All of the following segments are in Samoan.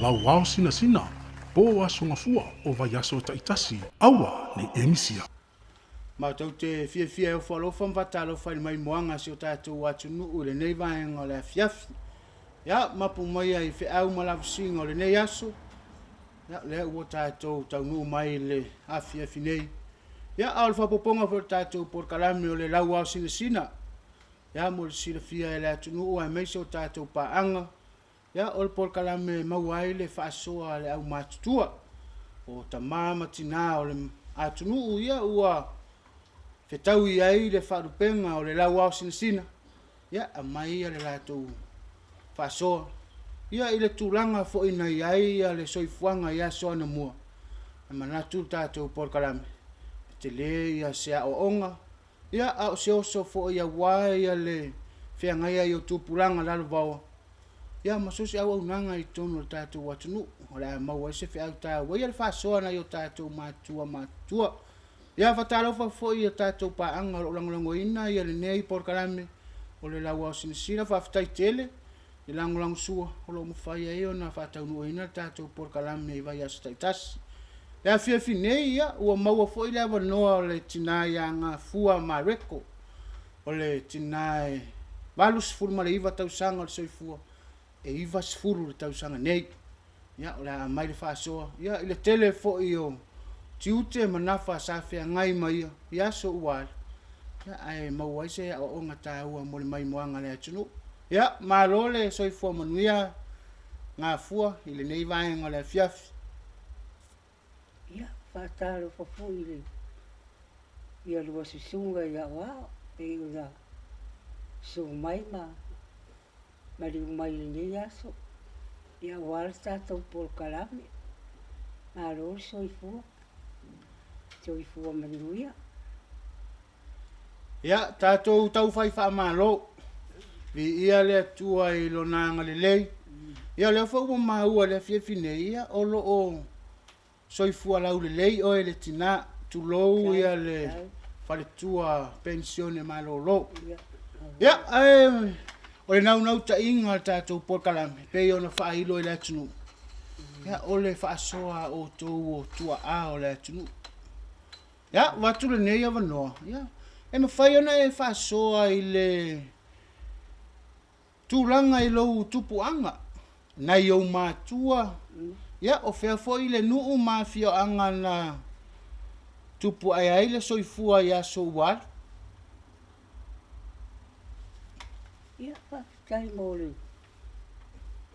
Lauao Sinasina, po Aso Gafua o vaiaso taitasi, aua ne i e misia. Matou te fiafia e ofo alofa ma faatalofa i le maimoaga a si o tatou atunuu i lenei vaega o le afiafi. Ia, mapu maia i feau ma lavasiga o lenei aso, ia, lea ua tatou taunuu mai i le afiafi nei. Ia, a o le faaopoopoga foi o le tatou polokalame o le Lauao Sinasina, ia, mo le silafia e le atunuu aemaise o tatou paaga, Ia, o le polokalame e maua ai le faasoa a le aumatutua, o tama ma tina o le atunuu ia ua fetaui ai le faalupega o le lauao sinasina, ia aumai ia le latou faasoa ia i le tulaga foi na i ai le soifuaga i aso anamua. E manatu le tatou polokalame, e tele ia se aoaoga, ia a o se oso foi aua le feagai ai o tupulaga lalovaoa, ia ma so o se auaunaga i totonu o le tatou atunuu. O le a maua ai se feau taua ia le faasoa a nai o tatou matua matutua. Ia faatalofa foi i a tatou paaga o lo o lagolagoina ia lenei polokalame o le Lauao Sinasina. Faafetai tele le lagolagosua o lo o mafai ai ona faataunuuina le tatou polokalame i vaiaso taitasi. Le afiafi nei, ia, ua maua foi le avanoa o le tina ia Gafua Mareko, o le tina e 89 tausaga o le soifua, e 90 le tausaga nei. Ia, o le a aumai le faasoa, ia, i le tele foi o tiute ma nafa sa feagai ma ia i aso ua alu, ia, ae maua ai se aoaoga taua mo le maimoaga a le atunuu. Ia, malo le soifua manuia Gafua i lenei vaega o le afiafi. Ia, faatalofa foi i le ia lua susuga i aoao pei ona susu mai ma maliu mai i lenei aso, ia aua le tatou polokalame. Malo le soifua, soifua manuia. Ia, tatou taufai faamalo. Viia le Atua i Lona agalelei. Ia, o lea foi ua maua i le afiafi nei, ia, o lo o soifua laulelei oe le tina, tulou ia le faletua penisione malolo. Ia, ae o le naunautaiga o le tatou polokalame, pei ona faailo i le atunuu, ia, o le faasoa a outou o tuaa o le atunuu. Ia, avatu lenei avanoa, ia, e mafai ona e faasoa i le tulaga i lou tupuaga, nai ou matua, ia, o fea foi le nuu ma afioaga na tupu ae ai le soifua i aso ua alu? Ia, faafetai mo le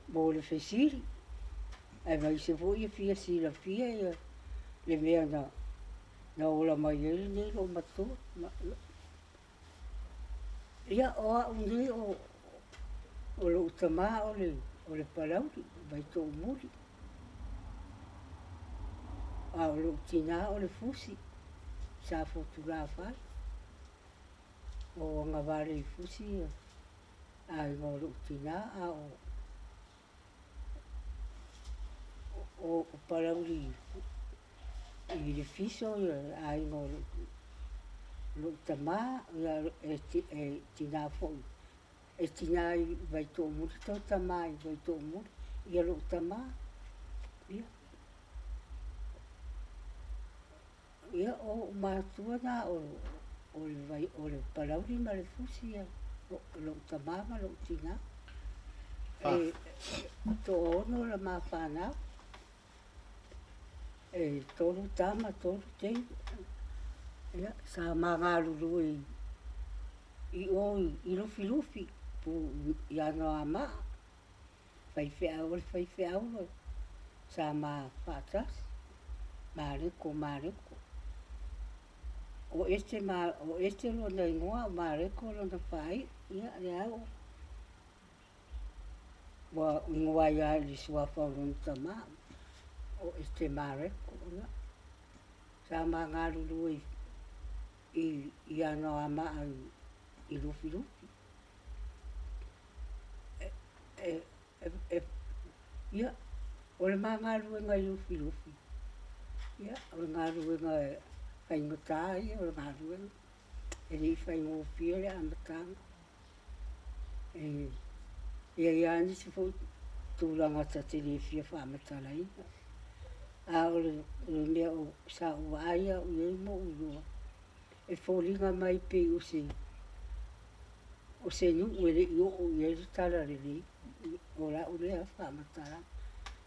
mo le fesili, aemaise foi e fia silafia ia le mea na na ola mai ai lenei loomatua. Ia, o au nei o o lou tama o le o le Palauli, Vaitoomuli, a o lou tina o le Fusi, Safotulafai. O agavale i Fusi ia aiga o lou tina, a o o Palauli i le Fiso ia aiga o lou tama, ia e tina foi, e tina i Vaitoomuli toe tama i Vaitoomuli, ia lou tama, ia. Ia, o ou matua na o o le Palauli ma le Fusi, ia lou tama ma lou tina. E toaono la ma fanau. E tolu tama, tolu teine. Ia, sa ma galulue i o i Lufilufi, pu i Anoamaa. Faifeau o le faifeau sa ma faatasi, Mareko Mareko. O Ete ma o Ete lona igoa, o Mareko lona faaiu. Ia, lea ua ua igoa ai lava i le suafa o lona tama, o Ete Mareko. Ia, sa ma galulue i i Anoamaa i Lufilufi. Ia, o le ma galuega i Lufilufi, ia, o le galuega e faigata ia o le galuega, e le i faigofie le amataga. E i ai lava nisi foi tulaga ta te le fia faamatalaina. A o le mea sa ou vaai au i ai ma ou iloa, e foliga mai pei o se o se nuu e le i oo i ai le talalelei, o lau lea faamatalaga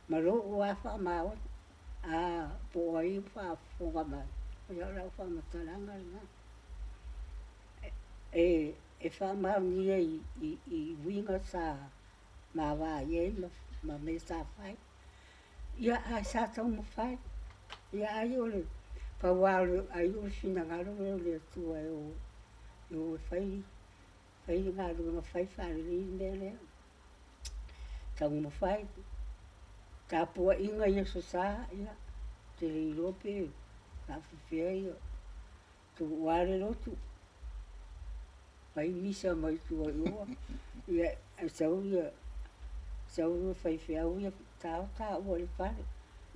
ma lou lava faamaoni. A po o ai o faafofoga mai, ia o lau faamatalaga lena. E faamaonia i uiga sa ma vaai ai ma mea sa fai. Ia ae sa taumafai. Ia ai o le pau lava ai o le finagalo lea o le Atua e o e fai fai le galuega fai faalelei le mea lea. Taumafai, tapuaiga i Aso Sa, ia, ou te le iloa pe faapefea tuua le lotu, fai misa mai tua i o, ia sau sau faifeau ia tao taua i le fale,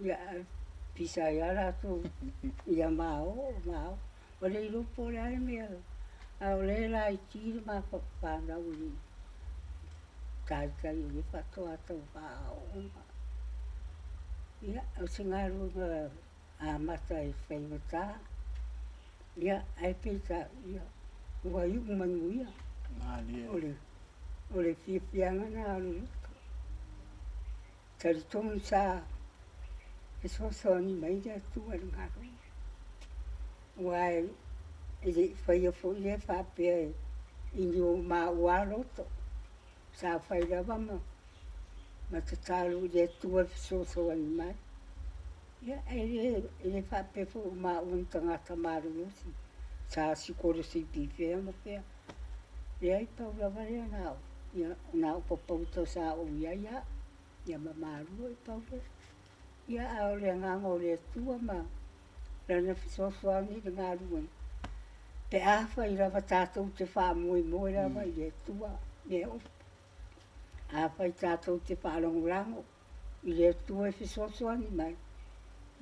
ia ae pisa ai lava latou ia mao, mao. Ua le iloa po o le a le mea, a o lea e laiti le ma fanau e le i taitai o lea faatoa tau faaaooga. Ia, o se galuega amata e faigata, ia, ae peitai, ia, ua iu manuia. O le fiafiaga lena o le loto. Talitonu sa fesoasoani mai le Atua i le galuega, aua e le i faia foi lea faapea i ni o maua loto. Sa fai lava ma tatalo i le Atua e fesoasoani mai. Ia, e le faapea foi o maua ni tagata malolosi sa sikolasipi i fea ma fea. Leai, pau lava lea na o, ia, na o papauta sa ou i ai au, ia ma malua, pau lea. Ia, a o le agaga o le Atua ma Lana fesoasoani i le galuega, pe afai lava tatou te faamoemoe lava i le Atua, mea uma. Afai tatou te faalagolago i le Atua e fesoasoani mai,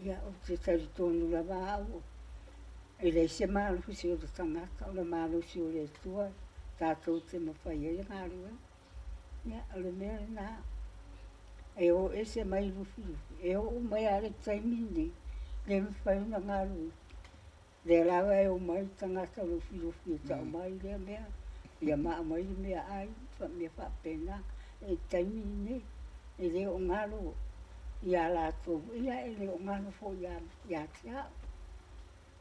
ia, ou te talitonu lava au, e leai se malosi o le tagata, o le malosi o le Atua tatou te mafai ai le galuega. Ia, o le mea lena, e o ese mai Lufilufi, e oo mai lava i le taimi lenei, le mafai ona galulue. Lea lava e omai tagata Lufilufi e tau mai lea mea, ia ma aumai le meaai, mea faapena. I le taimi lenei, e le o galo ia latou, ia e le o galo foi ia te au,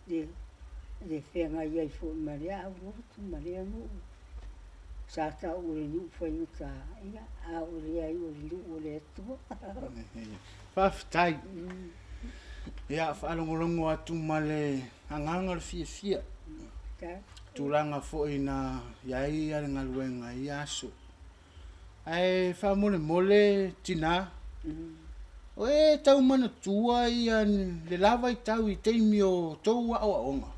le feagai ai foi ma lea aulotu ma lea nuu. Sa tau o le nuu faigata, ia, a o leai o le nuu o le Atua. Faafetai. Ia, faalogologo atu ma le agaga o le fiafia. Tulaga foi na i ai le galuega i ia aso. Ae faamolemole tinā, o e tau manatua ia le la vaitau i taimi o tou aoaoga.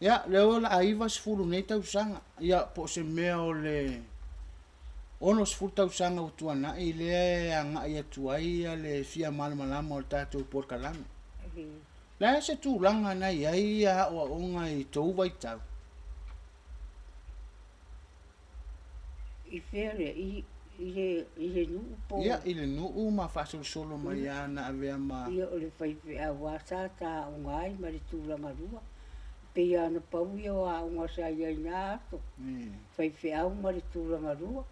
Ia, lea ua o le a 90 nei tausaga, ia po o se mea o le 60 tausaga ua tuanai lea e agai atu ai le fia malamalama o le tatou polokalame. O le a se tulaga na i ai aoaoga i tou vaitau? I fea lea? I le nuu po? Ia, i le nuu ma faasolosolo mai lava na avea ma... Ia, o le faifeau lava sa ta aoga ai ma le tulaga lua. Pei lava ona pau ia o aoga sa i ai i na aso, faifeau ma le tulaga lua.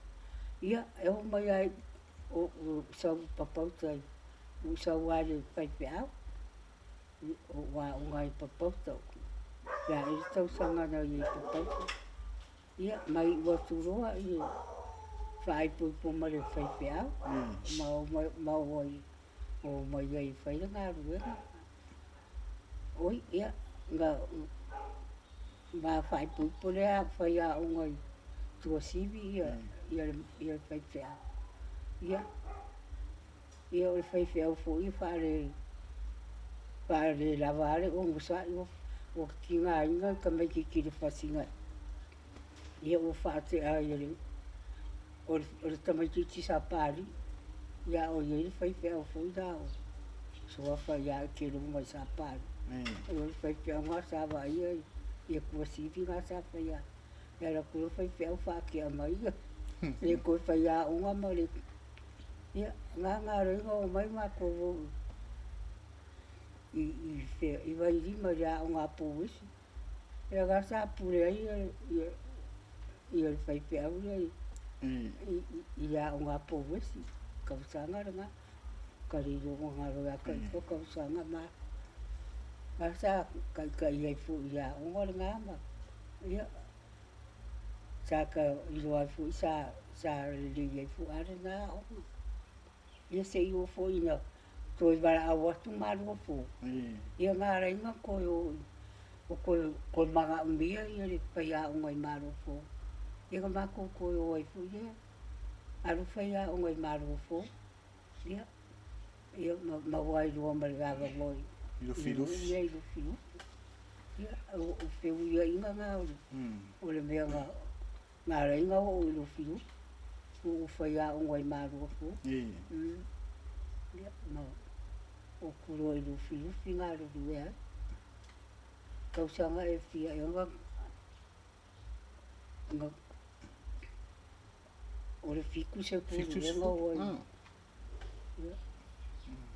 Ia, e oo mai lava i sau papauta, ou sau lava i le faifeau, ou aoga ai i Papauta. O le a ea le tausaga na i ai i Papauta. Ia, ma iu atu loa i le faaipoipo ma le faifeau, ma o mai ai e fai le galuega. Oi, ia, ma faaipoipo lea fai aoga i Tuasivi ia le faifeau. Ia, o le faifeau foi e faalelava lava le onosai, ua tigaina le tamaitiiti i le fasiga, ia ua faatea ai o le tamaitiiti Sapalii, ia a o i ai le faifeau foi la o Suafa ia Ekeloma mai Sapalii. O le faifeau lena sa vaaia ia Tuasivi na sa faia. E alu atu loa le faifeau faatea mai ia, le toe faiaoga ma le Ia, galuega omai matou o i i fea i Vailima i le aoga a Pouesi. Ia la sa pule ai ia le faifeau lea i le aoga a Pouesi, tausaga lena. Ka le iloa galo ia tai tausaga ma la sa taitai ai foi i le aoga lena ma ia sa ta iloa ai foi sa lelei ai foi lava lena aoga. Ia seia oo foi ina toe valaau atu Maluafou, ia na ala ai ona toe o i toe manaomia le faiaoga i Maluafou. Ia na matou toe o ai foi lea, alu faiaoga i Maluafou. Ia, ia maua ai loa ma le avanoa i Lufilufi. Ia i Lufilufi. Ia, o feuiaiga na o le mea na ala ai ona oo i Lufilufi, ua ou faiaoga i Maluafou. Ia, ma o atu loa i Lufilufi galulue ai. Tausaga e fia ea o le 70 ea na oo ai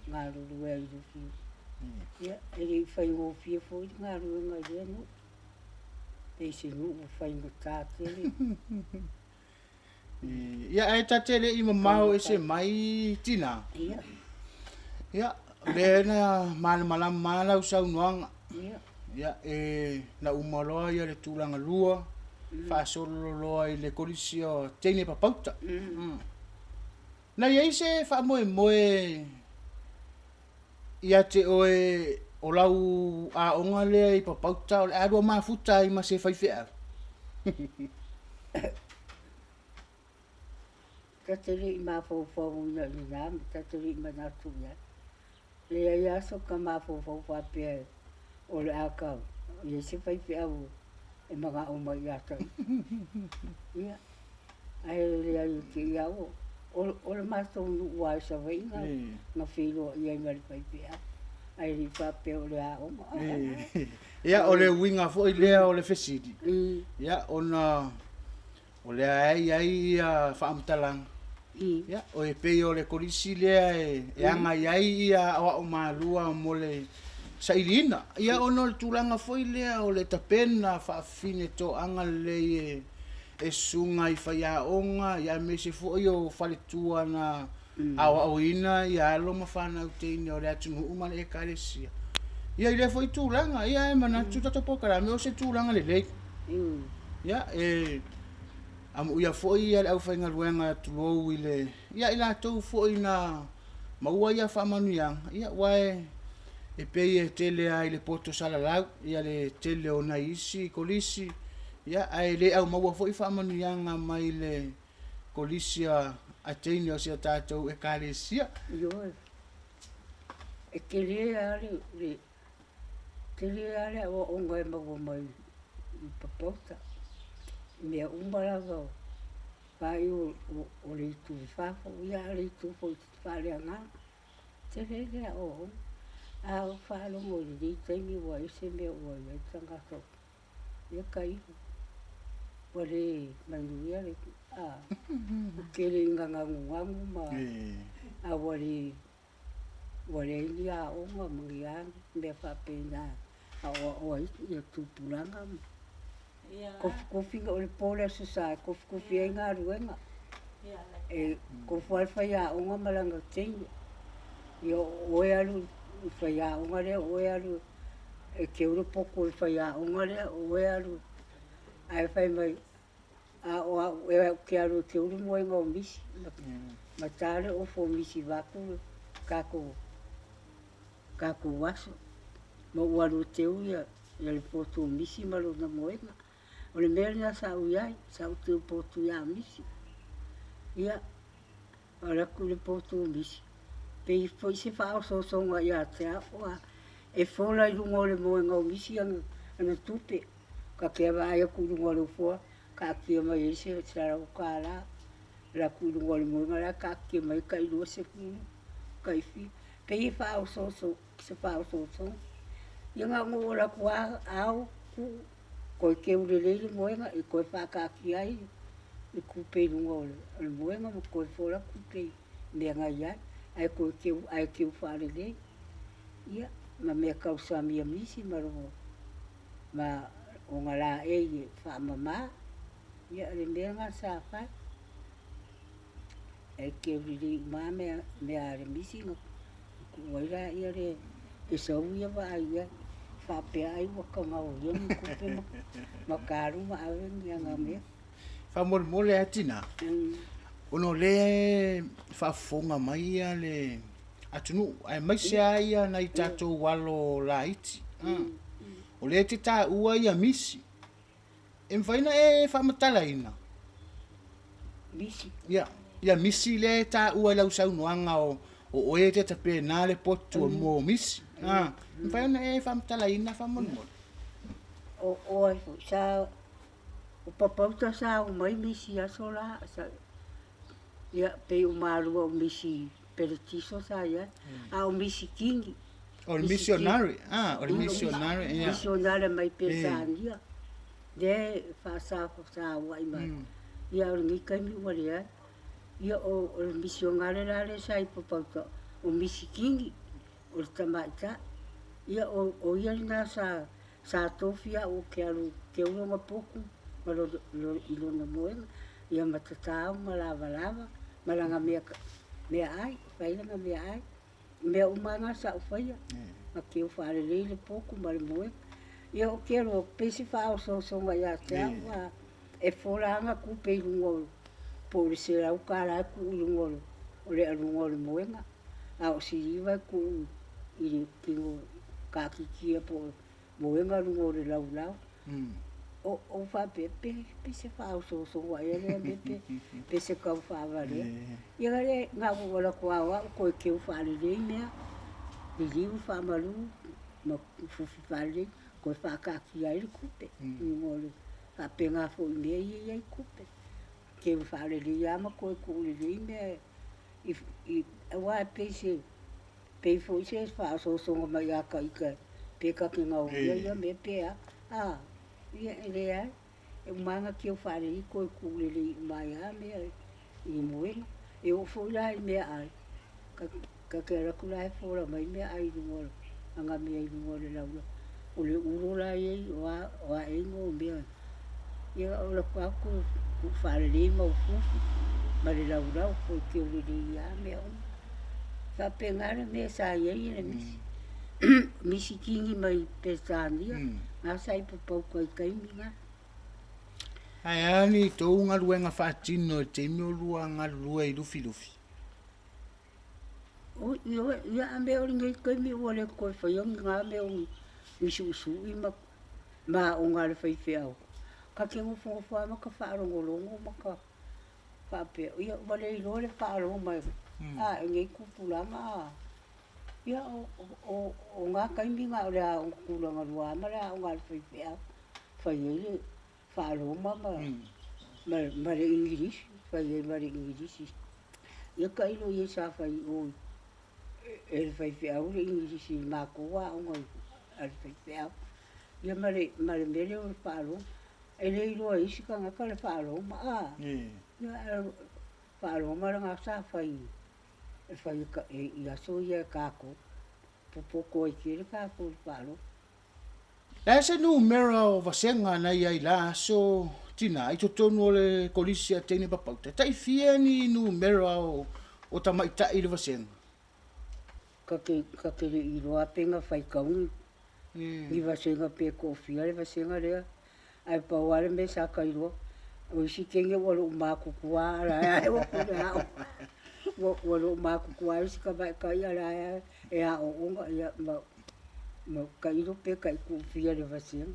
galulue ai i Lufilufi. Ia, e le i faigofie foi le galuega i lea nuu, pei se nuu faigata tele. Ia, ae ta te le i mamao ese mai tina. Ia. Ia, lea na malamalama lau saunoaga. Ia. Ia, e na uma loa ia le tulaga lua, faasolo loa i le kolisi o teine papauta. Na i ai se faamoemoe ia te oe o lau aoga lea i papauta o le a lua mafuta ai ma se faifeau? Ta te le i mafaufauina i lena, ta te le i manatu i ai. Leai lava so ta mafaufau faapea o le a ta i ai se faifeau e manao mai ia te ia. Ae leai e te ia o le matou nuu lava i Savaii na feiloai ai ma le faifeau. Ae le i faapea o le aoga. Ia, o le uiga foi lea o le fesili. Ia, ona o lea e i ai ia faamatalaga. Ia, o e pei o le kolisi lea e agai ai ia aoao malua mo le sailiina. Ia, ona o le tulaga foi lea o le tapena faafafine toaga lelei e susuga i faiaoga, ia aemaise foi o faletua na aoaoina ia alo ma fanau teine o le atunuu ma le ekalesia. Ia, i lea foi tulaga, ia e manatu tatou polokalame o se tulaga lelei. Ia, e amuia foi ia le aufaigaluega tulou i le ia i latou foi na maua ia faamanuiaga, ia aua e pei e tele lava i le poto salalau ia le tele o nai isi kolisi, ia ae le aumaua foi faamanuiaga mai le kolisi a teine o si a tatou ekalesia. Ioe, e tele lava le aoaoga e maua mai i papauta. Mea uma lava faai o le itu i fafo, ia a o le itu foi faaleagaga. Tele le aoaoga. A o faalogo i lenei taimi ua ese mea ua i ai tagata. Ia tailo, ua le manuia le tele ina gagugagu ma a ua leai ni aoga ma ni a mea faapena aoao ai ia tupulaga. Kofikofi o le po le Aso Sa e kofikofi ai galuega. E kofo lava le faiaoga ma lana teine. Ia oe alu i faiaoga lea, oe alu e teu le potu o le faiaoga lea, oe alu. Ae fai mai, a o au ea ou te alu e teu le moega o misi. Ma tā le ofo o misi vaeatu le tatou aso. Ma ou alu e teu ia le potu o misi ma lona moega. O le mea lena sa ou i ai, sa ou teu potu ia misi. Ia, alu atu i le potu o misi, pei foi se faaosoosoga ia te au, e fola i luga o le moega o misi ana tupe. Ka te vaai atu i luga o le ufoa, kaatia mai ai se $100. Alu atu i luga o le moega la kaatia mai tai 20, tai fia. Pei e faaosooso, se faaosoosoga. Ia na ona ou alu atu ao, tuu, toe teu lelei le moega, e toe faataatia ai le tupe i luga o le moega ma toe fola tupe mea na i ai, ae toe keu, ae keu faalelei. Ia, ma mea tausami a misi ma lona, ma ona laei e faamama. Ia o le mea lena sa fai. Ae keu lelei uma lava mea, mea a le misi na tuu ai laia le Esau ia vaai i ai, faapea ai ua tagaoia ni tupe ma talu ma ave ni ana mea. Faamolemole lava tina, ona o lea e faafofoga mai le atunuu, aemaise lava ia nai tatou alo laiti. O lea e te taua ia misi. E mafai ona e faamatalaina? Misi. Ia, ia misi lea e taua i lau saunoaga o oe e te tapena le potu mo misi. E mafai ona e faamatalaina faamolemole? O ai foi, sa, o Papauta sa omai misi aso la, sa, ia, pei o malua o misi Peletiso sa i ai, a o misi Kingi. O le missionary, o le missionary, ia. Missionary mai Peretania, lea e faasauai mai. Ia o lenei taimi ua leai. Ia o le misionare la lea sa i Papauta, o Misi Kingi, o le tamaitai. Ia o ia lena sa tofi au ou te alu keu lona potu ma i lona moega, ia ma tatao ma lavalava ma lana meaai, fai lana meaai. Mea uma lava na sa ou faia, ma keu faalelei le potu ma le moega. Ia ou te alu pei se faaosoosoga ia te au, e fola lava na tupe i luga o po o le $100 e tuu i luga o le aluga o le moega, a o siliva e tuu i le tino taatitia po o moega luga o le laulau. O faapea, pe se faaosoosoga ea lea mea pe se tau faavalea. Ia na na ua ou alu atu lava o au toe keu faalelei mea, liliu faamalu ma fufi faalelei, toe faataatia ai le tupe i luga o le faapena foi i mea ia e i ai tupe. Keu faalelei lava ma toe tuu lelei mea aua e pei se pei foi se faaosoosoga mai ia ta ita pe ta te gaoia ia mea pe a. Ia e leai, e uma lava ona keu faalelei toe tuu lelei uma ai lava mea i le moega. E oo foi la i meaai, ta te alu atu la e fola mai meaai i luga o ana mea i luga o le laulau. O le ulo la e i ai, o a ea igoa o mea. Ia o alu atu lava toe tuu faalelei mau fufi ma le laulau toe keu lelei lava mea uma. E faapena le mea sa i ai le misi. Misi Kingi mai Peretania, na sa i Papauta i taimi na. Ae a ni tou galuega faatino i le taimi o lua galulue i Lufilufi? Ia a mea o lenei taimi ua le toe faia ni na mea o ni suisui ma aoga a le faifeau. Ta te nofonofo lava ma ta faalogologo ma ta faapea, ia ua le iloa le faaloma e nei tupulaga. Ia o na taimi na o le aoga tulaga lua ma le aoga a le faifeau, fai ai le faa-Roma ma le Igilisi, fai ai ma le Igilisi. Ia tailo ia sa fai i o e le faifeau le Igilisi i le matou aoga a le faifeau. Ia ma le mea lea o le faa-Roma. E le iloa e isi tagata le faa-Roma, Ia faa-Roma lena sa fai e fai i aso ia e tatou. Popoto ai tele tatou i le faa-Roma. Le a se numera o vasega na i ai la aso tina i totonu o le Kolisi a Teine Papauta? Tai fia ni numera o tamaitai i le vasega? Ka te le iloa pe na faitau ni vasega pe toafia le vasega lea. Ae pau lava le mea sa ta iloa, o isi teine ua lou matutua a la e o atu i le aoga. Ua lou matutua isi tamaitai a la e aooga ia ma tailo pe tai toafia le vasega.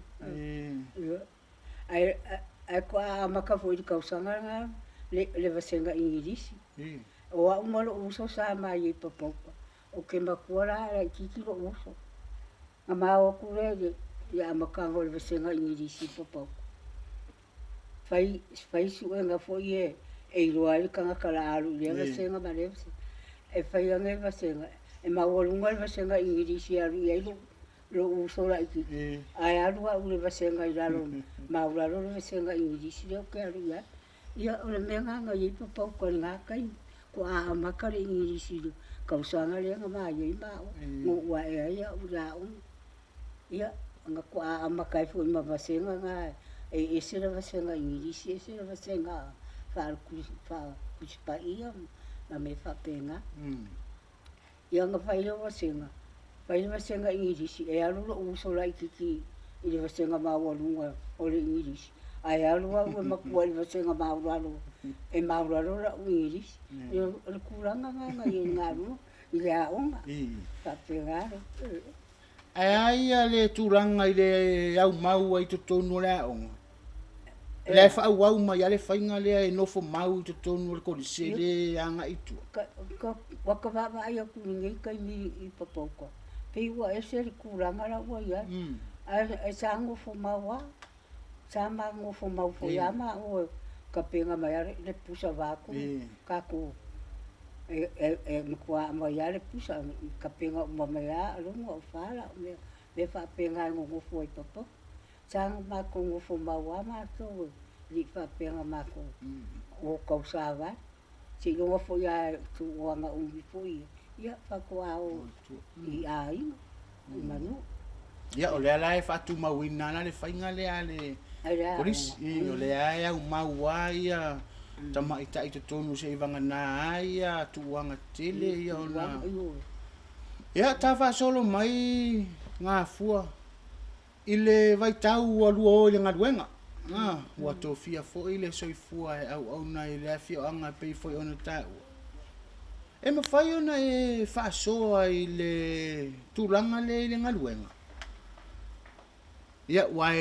Ae faatoa amata foi i le tausaga lena le vasega Igilisi. O au ma lou uso sa mai ai i Papauta. Ou te matua la e laitiiti lou uso. Na ma o atu lea i le amataga o le vasega Igilisi i Papauta. Fai suega foi e iloa ai le tagata o le a alu i lea vasega ma lea vasega. E fai ane le vasega, e maualuga le vasega Igilisi e alu i ai lou uso laitiiti, ae alu au i le vasega i lalo, maualalo le vasega Igilisi lea ou te alu i ai. Ia o le mea lena na i ai Papauta i lena taimi. Faatoa amata le Igilisi i le tausaga lea na ma i ai maua, na oo ae ai au i le aoga. Ia, na faatoa amata ai foi ma vasega na e ese le vasega Igilisi ese le vasega faale-Tusi Paia ma mea faapena. Ia ona fai lea o vasega, fai le vasega Igilisi e alu lo'u uso laitiiti i le vasega maualuga o le Igilisi, ae alu au e matua i le vasega maualalo e maualalo la'u Igilisi. O le tulaga lena na i ai i le galuega i le aoga, faapena le. Ae a ia le tulaga i le aumau ai i totonu o le aoga? O la e faaauau mai lava le faiga lea e nofo mau i totonu o le kolisi e le agai i tua? Ua ta vaavaai atu i lenei taimi i Papauta, pei ua ese le tulaga la ua i ai, ae sa nofo mau lava, sa ma nofo mau foi lava maua e tapena mai lava le pusa vaeatu tatou, e matua aumai lava le pusa, tapena uma mai lava aluga o fala, o mea faapena e nonofo ai i Papauta. Sa matou nofo mau lava matou e le i faapea na matou o tausavali. Seiloga foi lava e tuuaga umi foi ia faatoa o i aiga, i Manua. Ia, o lea la e faatumauina lava la le faiga lea a le Kolisi, o lea e aumau lava ia tamaitai i totonu seivagana ai ia tuuaga tetele ia ona. Ia, ta faasolo mai Gafua i le vaitau ua lua o i le galuega, ua tofia foi le soifua e auauna i le afioaga e pei foi ona taua. E mafai ona e faasoa i le tulaga lea i le galuega? Ia, aua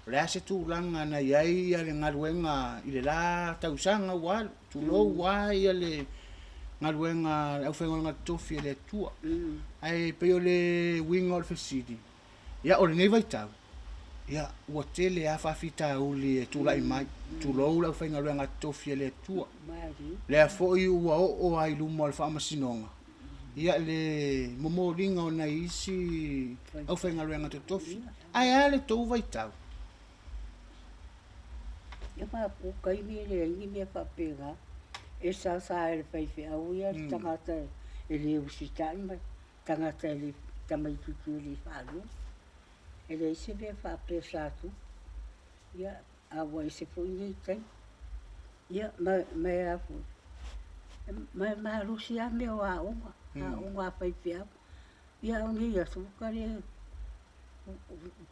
o le a se tulaga na i ai le galuega i le la tausaga ua alu, tulou lava le galuega a le aufaigaluega totofi a le Atua. Ae pei o le uiga o le fesili, ia o lenei vaitau, ia ua tele lava faafitauli e tulai mai, tulou le aufaigaluega totofi a le Atua. Lea foi ua oo lava i luma o le Faamasinoga ia le momoliga o nai isi aufaigaluega totofi. Ae a le tou vaitau? Ia matou taimi e leai ni mea faapena. E sasa e le faifeau ia le tagata e le usitai ma tagata e le tamaitiiti e le faalua. E leai se mea faapea sa tupu. Ia, a ua ese foi nei taimi. Ia, ma e a foi, ma e malosi lava mea o aoga, aoga a faifeau. Ia, a o nei aso, ua le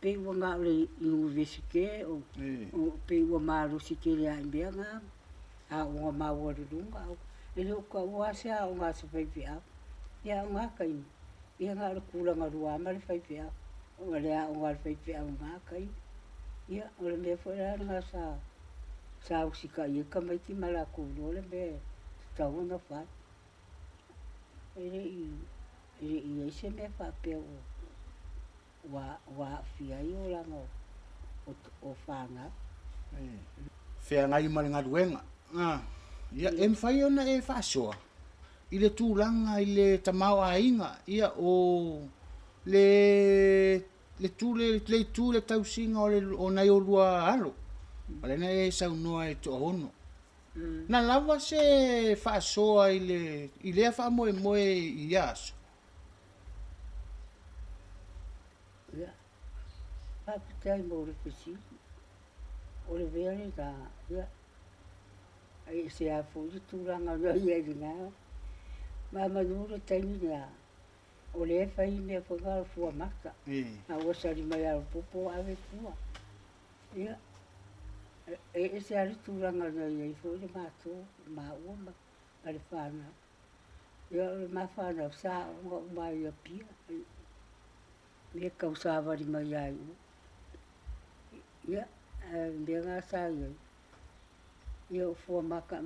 pei ua na o le Iunivesite o pei ua malosi tele lava i mea na, aoga maualuluga. E le o taua lava se aoga a se faifeau. Ia a o na taimi, ia na o le tulaga lua lava ma le faifeau, o le aoga a le faifeau i na taimi. Ia, o le mea foi la lena sa usitai ai tamaiti ma latou iloa le mea e tatau ona fai. E le i i ai se mea faapea ua aafia ai olaga o fanau. Feagai ma le galuega. Ia, e mafai ona e faasoa i le tulaga i le tamaoaiga, ia, o le le tule le itu i le tausiga o nai olua alo, o lea na e saunoa e toaono. Na lava se faasoa i le i lea faamoemoe i ia aso? Ia, faafetai mo le fesili. O le mea lena, ia, e ese lava foi le tulaga na i ai i lena. Ma manu le taimi lena, o lea e fai mea foi na o fua mata. A ua sali mai lava o le popo ave fua. Ia, e ese lava le tulaga na i ai foi le matou, maua ma le fanau. Ia, o le ma fanau, sa aoga uma lava i Apia, mea tausavali mai lava i o. Ia, ae o le mea lena sa i ai, ia o fua mata,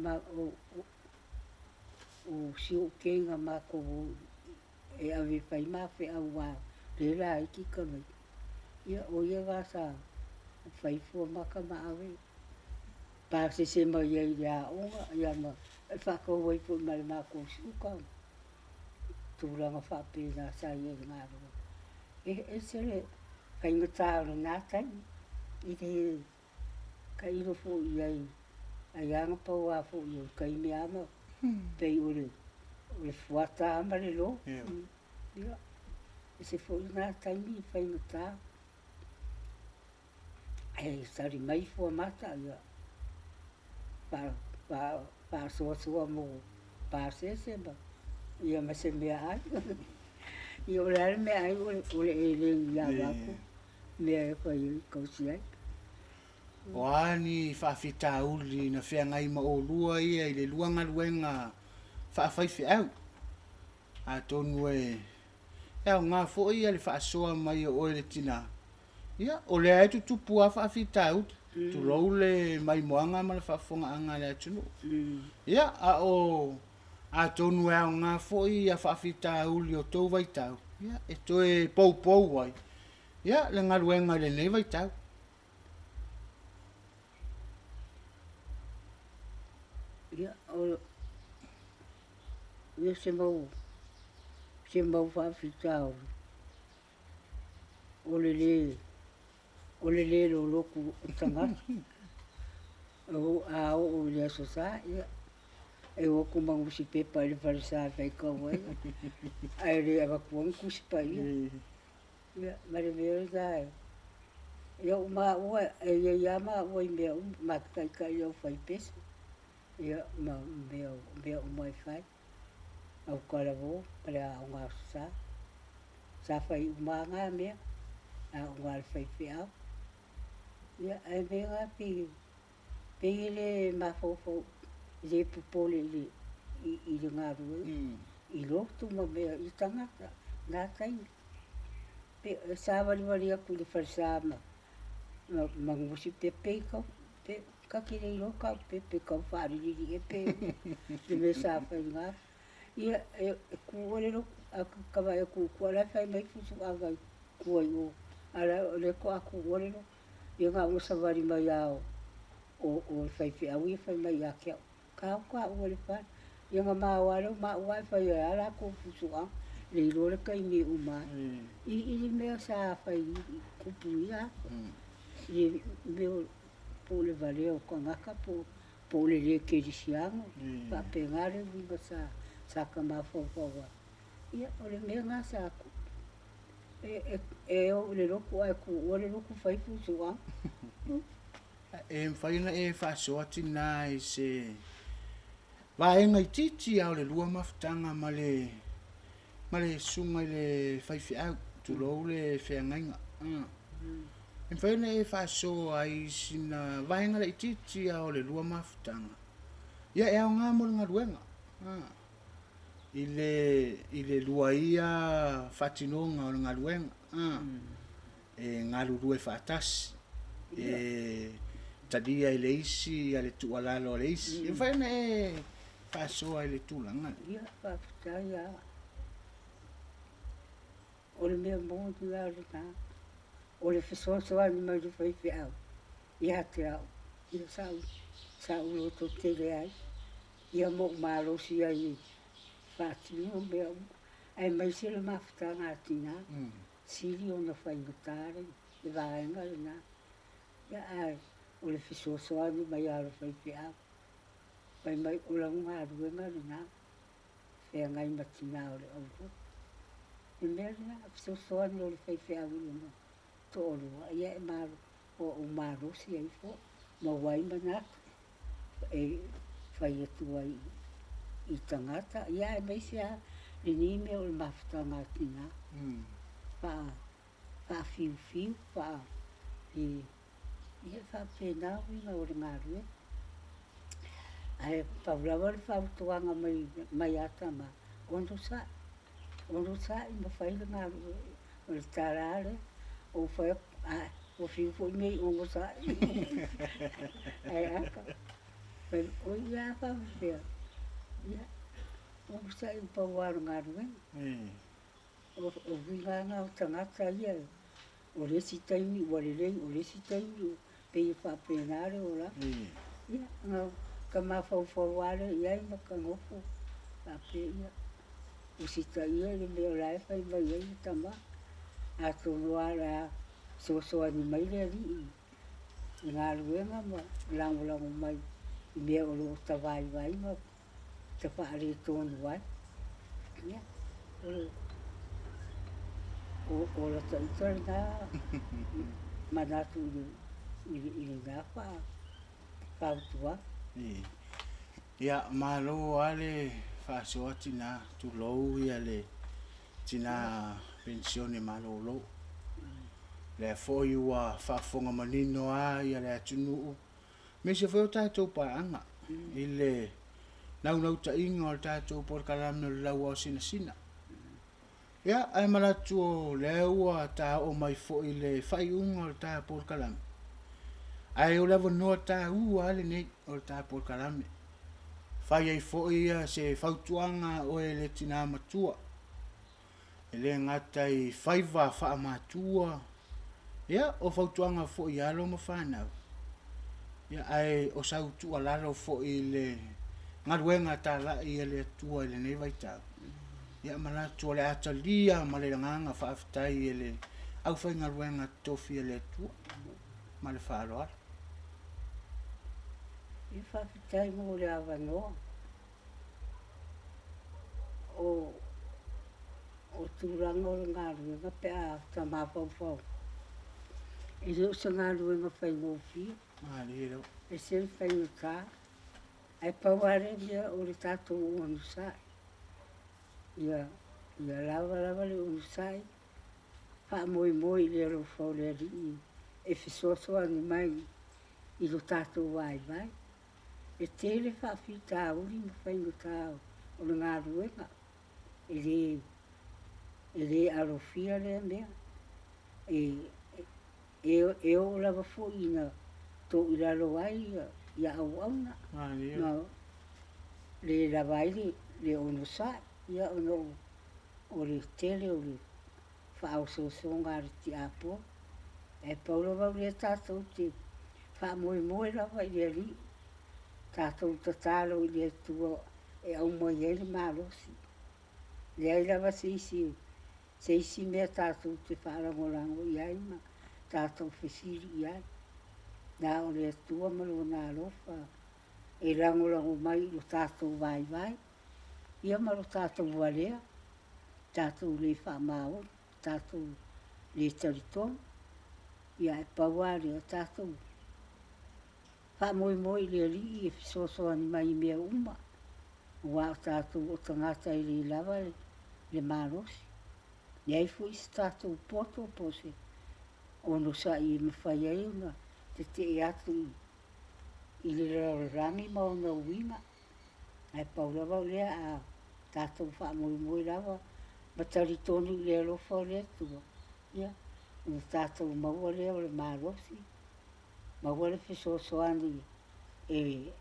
o si ou teina matou o e ave e fai ma feau aua o lea e laiti tamaiti. Ia o ia la sa fai fua mata ma ave pasese mai ai i le aoga, ia ma faatau ai foi ma le matou suka, tulaga faapena sa i ai i le galuega. E ese le faigata o lena taimi, i le tailo foi i ai, ai lava na pau lava foi o le taimi lava ma Pei o le o le fuata lava ma le lo. Ia, ese foi lena taimi i faigata. E tali mai fuamata, ia, faasoasoa mo pasese ma ia ma se meaai. Ia o le a le meaai o le eleni ia matou mea e fai ai tausi ai. O a ni faafitauli na feagai ma oulua ia i le lua galuega faafaifeau? Atonu e aoga foi le faasoa mai o oe le tina, ia, o lea e tutupu lava faafitauli, tulou le maimoaga ma le faafofogaaga a le atunuu. Ia, a o atonu e aoga foi ia faafitauli o tou vaitau, ia, e toe poupou ai, ia, le galuega i lenei vaitau. Ia, o ia se mau faafitauli, o le lē o le lē lolotu o tagata. A oo i le Aso Sa, ia, e o atu ma nusipepa i le falesa e faitau ai, ae le avatua ni Tusi Paia. Ia, ma le mea lena e ia o maua e i ai lava maua i mea uma, ma te taitai i le aufaipese, ia ma mea, mea uma e fai, autalavou ma le Aoga Aso Sa. Sa fai uma lava na mea, aoga a le faifeau. Ia, ae mea na pei pei e le mafaufau, e le popole i le i le galuega, i lotu ma mea i tagata na taimi. Pe savalivali atu i le falesa ma ma nusipepa pe kau pe ta te le iloa tau pe pe tau faalilili ea pe le mea sa fai i na. Ia e tu oe le lotu ae ta vaai atu i tua o la e fai mai fusuaga i tua i o, a o lea faatoa tuua le lotu. Ia na ona savali mai lava o o le faifeau ia fai mai ia te au, ta o taua i le fale. Ia ona ma o lava lea o maua ae fai ai lava latou fusuaga, le iloa le taimi e uma ai. I le mea sa fai i tupu i ia aso, i le mea po o le valea o tagata po o le le kerisiano, faapena le uiga sa ta mafaufau ai. Ia o le mea lena sa tupu. E oo i le lotu ae tuua le lotu fai fusuaga. E mafai ona e faasoa tina i se vaega itiiti lava o le lua mafutaga ma le ma le susuga i le faifeau, tulou le feagaiga. E mafai ona e faasoa i sina vaega laitiiti lava o le lua mafutaga, ia e aoga mo le galuega i le lua ia faatinoga o le galuega, e galulue faatasi, e talia e le isi le tuualalo a le isi. E mafai ona e faasoa i le tulaga lea? Ia, faafetai lava. O le mea moni lava lena, o le fesoasoani mai le faifeau ia te au, ia sa ou lototele ai, ia ma ou malosi ai e faatino mea uma, aemaise le mafutaga a tina, sili ona faigata le vaega lena. Ia ae o le fesoasoani mai lava o le faifeau, fai mai o lau galuega lena, feagai ma tina o le aulotu. O le mea lena, fesoasoani o le faifeau i lona toalua, ia e ua ou malosi ai foi, maua ai manatu e fai atu ai i tagata, ia aemaise lava lenei mea o le mafutaga a tina, faafiufiu, ia e faapena uiga o le galuega. Ae pau lava le fautuaga mai ia tama, onosai, onosai ma fai le galuega. O le tala lava lea, ou fai atu, ae, ua fiu foi nei onosai. Ae a ta, fai mai, oi ia a faapefea? Ia, onosai na pau lava o le galuega. O uiga lava na o tagata ia, o le isi taimi ua lelei, o le isi taimi ua pei e faapena le olaga. Ia, ona ta mafaufau lava lea i ai ma ta nofo faapea, ia, usitaia le mea o la e fai mai ai le tama. Atonu lava o le a fesoasoani mai le Alii i galuega ma lagolago mai i mea o lo o ta vaivai ma. ta faaletonu ai. Ia, o lata ita lena manatu i lena fautuaga. Ia, malo lava le faasoa tina, tulou le tina penisione malolo. Lea foi ua faafofoga manino lava le atunuu, aemaise foi o tatou paaga i le naunautaiga o le tatou polokalame o le Lauao Sinasina. Ia, ae manatu o lea ua ta oo mai foi i le faaiuga o le ta polokalame, ae o le avanoa taua lava lenei o le ta polokalame. Fai ai foi se fautuaga a oe le tina matua, e le gata i faiva faamatua, ia, o fautuaga foi i alo ma fanau, ia, ae o sau tuualalo foi i le galuega talai a le Atua i lenei vaitau. Ia, manatu o le a talia ma le agaga faafetai e le aufaigaluega totofi a le Atua ma le faaaloalo. Ia, faafetai mo le avanoa. O tulaga o le galuega pe a ta mafaufau, e le o se galuega faigofie, e ese le faigata, ae pau lava le mea o le tatou onosai. Ia lava lava le onosai, faamoemoe i le alofa o le Alii e fesoasoani mai i lo tatou vaivai. E tele faafitauli ma faigata o le galuega, e le alofia lea mea. E oo lava foi ina toilalo ai ia auauna, ma le lava ai le onosai, ia ona o le tele o le faaosoosoga a le tiapo. Ae pau lava o lea tatou te faamoemoe lava i le Alii, tatou tatalo i le Atua e aumai ai le malosi. Leai lava se isi mea tatou te faalagolago i ai ma tatou fesili i ai. Na o le Atua ma Lona alofa e lagolago mai i lo tatou vaivai, ia ma lo tatou valea, tatou le faamaoni, tatou le talitonu. Ia ae pau lava lea, tatou faamoemoe i le Alii e fesoasoani mai i mea uma, aua o tatou o tagata e le lava le malosi. Leai foi se tatou poto po o se onosai e mafai ai ona tetee atu i le lalolagi ma ona uiga. Ae pau lava o lea a tatou faamoemoe lava ma talitonu i le alofa o le Atua, ia, ona tatou maua lea o le malosi, maua le fesoasoani e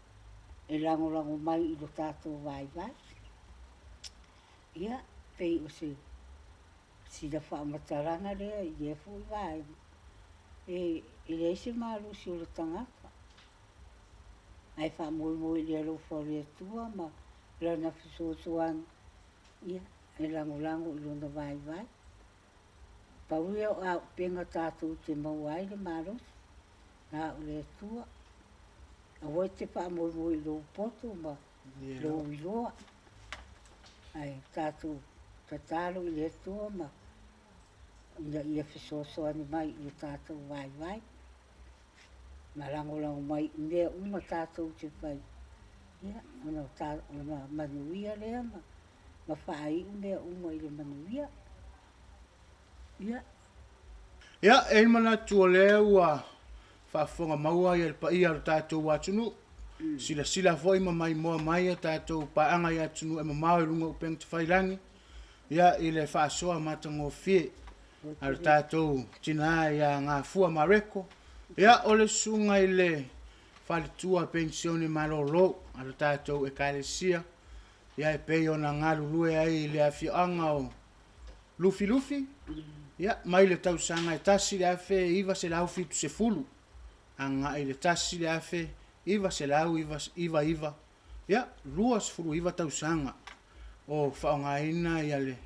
lagolago mai i lo tatou vaivai. Ia, pei o se sina faamatalaga lea i lea foi vaega. E leai se malosi o le tagata, ae faamoemoe i le alofa o le Atua ma lana fesoasoani, ia, e lagolago i lona vaivai. Pau ia o auupega tatou te maua ai le malosi, na o le Atua. Aua e te faamoemoe i lou poto ma lou iloa, ae tatou tatalo i le Atua ma ina ia fesoasoani mai i lo tatou vaivai, ma lagolago mai i mea uma tatou te fai, ia, ona manuia lea ma faaiu mea uma i le manuia. Ia. Ia, e i ai le manatu o lea ua faafofoga maua le paia o le tatou atunuu, silasila foi ma maimoa mai a tatou paaga i atunuu e mamao i luga o upega tafailagi, ia, i le faasoa matagofie a le tatou tina ia Gafua Mareko, ia, o le susuga i le faletua penisione malolo a le tatou Ekalesia, ia, e pei ona galulue ai i le afioaga o Lufilufi, ia, mai le tausaga e 1970 agai le 1999, ia, 29 tausaga o faaaogaina ia le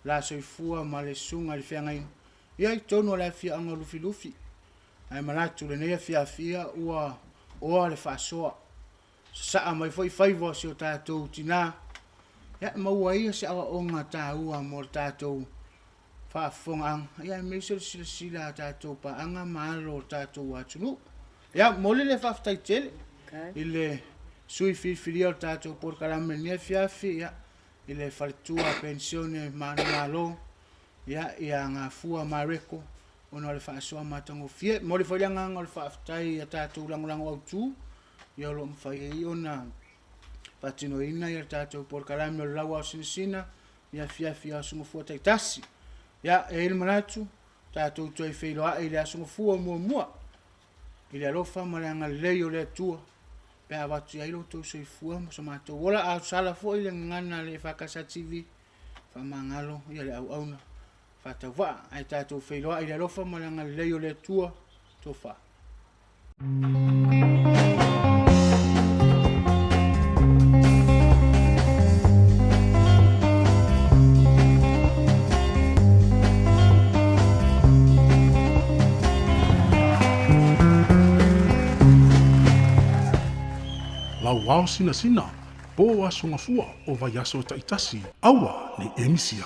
la soifua ma le susuga i le feagaiga, ia, i totonu o le afioaga o Lufilufi. Ae manatu lenei afiafi ua oa le faasoa. Sasaa mai foi faiva o si o tatou tina, ia, e maua ai se aoaoga taua mo le tatou faafofogaaga, ia, aemaise o le silasila a tatou paaga ma alo o le tatou atunuu. Ia, momoli le faafetai tele i le sui filifilia o le tatou polokalame i lenei afiafi, ia, i le faletua penisione manumalo, ia, ia Gafua Mareko, ona o le faasoa matagofie. E momoli foi le agaga o le faafetai i a tatou lagolago autu, ia o lo o mafai ai ona faatinoina le tatou polokalame o le Lauao Sinasina i afiafi o Aso Gafua taitasi. Ia, e i ai le manatu, tatou toe feiloai i le Aso Gafua muamua i le alofa ma le agalelei o le Atua pe a avatu i ai lo outou soifua ma so matou ola. A sala foi le gagana a le EFKS TV, faamagalo ia le auauna faatauvaa. Ae tatou feiloai i le alofa ma le agalelei o le Atua. Tofa. Lauao sinasina, po aso gafua o vaiaso taitasi, aua ne i e misia.